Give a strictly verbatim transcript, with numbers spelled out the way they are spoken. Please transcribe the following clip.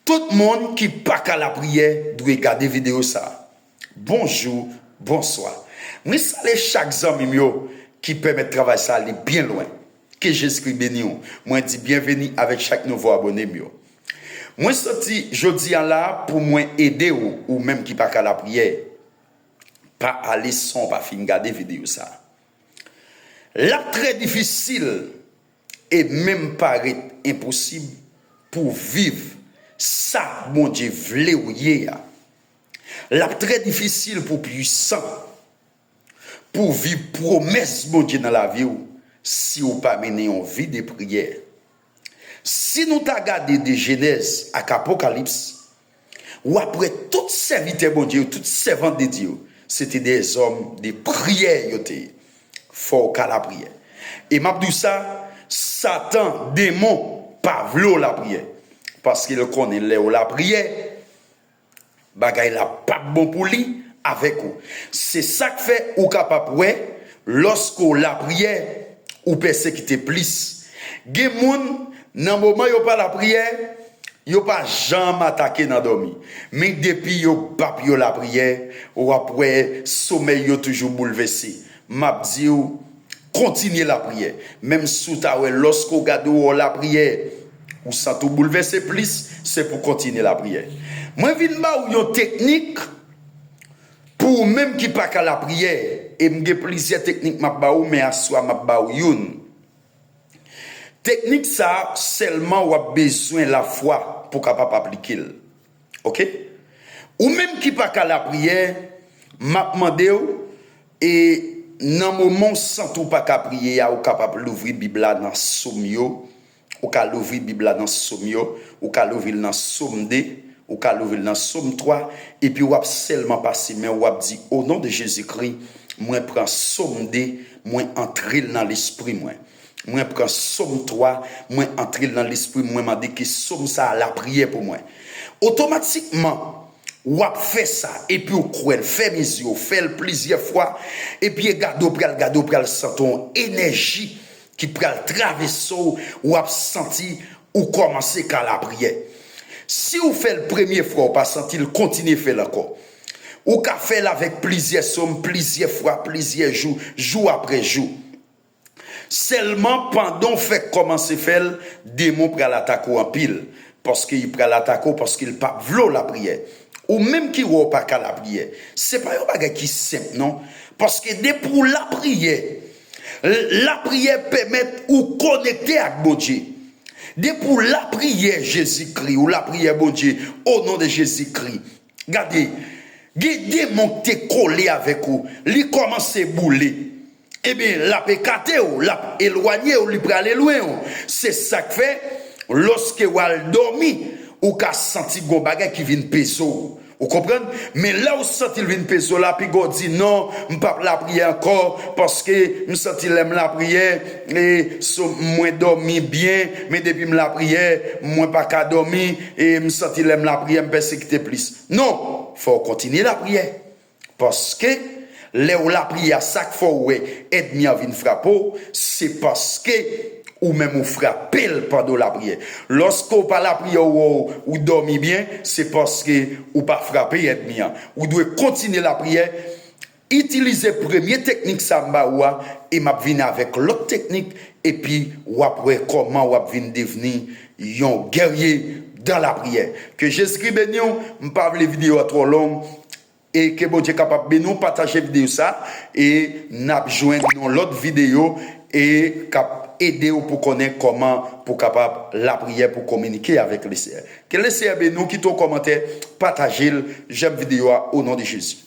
Tout moun ki pa ka lapriyè dwe gade videyo sa. Bonjou, bonswa. Mwen salye chak zanmi m yo ki pèmèt travay sa ale byen lwen. Ke Jezikri beni w. Mwen di byenveni avèk chak nouvo abòne m yo. Mwen soti jodi a la pou mwen ede w, ou menm ki pa ka lapriyè. Pa ale san w pa fin gade videyo sa. L ap trè difisil e menm parèt enposib pou w viv sa Bondye vle w ye a. L ap trè difisil pou w pwisan, pou w viv pwomès Bondye nan lavi w si w pa mennen yon vi de priyè. Si nou ta gade de Jenèz ak Apokalips, w ap wè tout sèvitè Bondye yo, tout sèvant de Dye yo, se te dèzòm de priyè yo te ye. Fò w ka lapriyè. E m ap di w sa, Satan, demon, pa vle w lapriyè. Paske l konnen lè w lapriyè, bagay la p ap bon pou li avèk ou. Se sa k fè ou kapab wè, lòske w lapriyè, ou pèsekite plis. Gen moun, nan moman yo pa lapriyè, yo pa janm atake nan dòmi. Men depi yo bap yo lapriyè, w ap wè somèy yo toujou boulvèse. M ap di w, kontinye lapriyè. Menm si w ta wè lòske w gade w wè w lapriyè, ou santi w boulvèse plis, se pou w kontinye lapriyè. Mwen vin ba w yon teknik pou ou menm ki pa ka lapriyè. E m gen plizyè teknik m ap ba w, men aswè a m ap ba w youn. Teknik sa a, sèlman w ap bezwen lafwa pou w kapab aplike l. Oke? Ou menm ki pa ka lapriyè, m ap mande w, e nan moman w santi w pa ka priye a, ou kapab louvri Bib la nan Sòm yo, ou ka louvri Bib la nan Sòm yo, ou ka louvri l nan Sòm de, ou ka louvri l nan Sòm twa, epi w ap sèlman pase men w, w ap di, "O non de Jezikri, mwen pran Sòm de, mwen antre l nan lespri mwen." Mwen pran Sòm twa, mwen antre l nan lespri m, mwen mande ke Sòm sa a lapriyè pou mwen. Otomatikman, w ap fè sa, epi w kwè l, fèmen zye w, fè l plizyè fwa, epi e gade w pral gade w pral santi yon enèji ki pral travèse w, w ap santi ou kòmanse ka lapriyè. Si w fè l premye fwa, w pa santi l, kontinye fè l ankò. Ou ka fè l avèk plizyè sòm, plizyè fwa, plizyè jou, jou apre jou. Sèlman pandan w fèk kòmanse fè l, demon pral atake w anpil. Paske li pral atake w, paske l p ap vle w lapriyè. Ou menm ki wè w pa ka lapriyè, se pa yon bagay ki senp non. Paske depi w lapriyè, l-, lapriyè pèmèt ou konekte ak Bondye. Depi w lapriyè Jezikri, ou lapriyè Bondye, o non de Jezikri. Gade, gen demon ki te kole avèk ou, li kòmanse boule. Ebyen, l ap ekate w, l ap elwanye w, li prale lwen w. Se sa k fè, lòske w al dòmi, ou ka santi gon bagay ki vin peze w. Ou konprann? Men lè w santi l vin peze w la, piga w di, "Non, m p ap lapriyè ankò, paske m santi lè m lapriyè, e, so, mwen dòmi byen, men depi m lapriyè, mwen pa ka dòmi, e m santi lè m lapriyè, m pèsekite plis." Non, fò w kontinye lapriyè. Paske, lè w lapriyè a, sa k fè w wè ènmi an vin frape w, se paske ou menm ou frape l pandan w lapriyè. Lòske w pa lapriyè, w wè w, ou dòmi byen, se paske ou pa frape ènmi an. Ou dwe kontinye lapriyè, itilize premye teknik sa m ba ou a, e m ap vini avèk lòt teknik, epi w ap wè kòman w ap vin devni yon gèrye dan lapriyè. Ke Jezikri beni w, m pa vle videyo a twò long, e ke Bondye kapab beni w, pataje videyo sa, e n ap jwenn yon lòt videyo, e k ap ede w pou konnen kòman pou kapab lapriyè pou kominike avèk Leseyè. Ke Leseyè beni w, kite yon kòmantè, pataje l, jèm videyo a, o non de Jezi.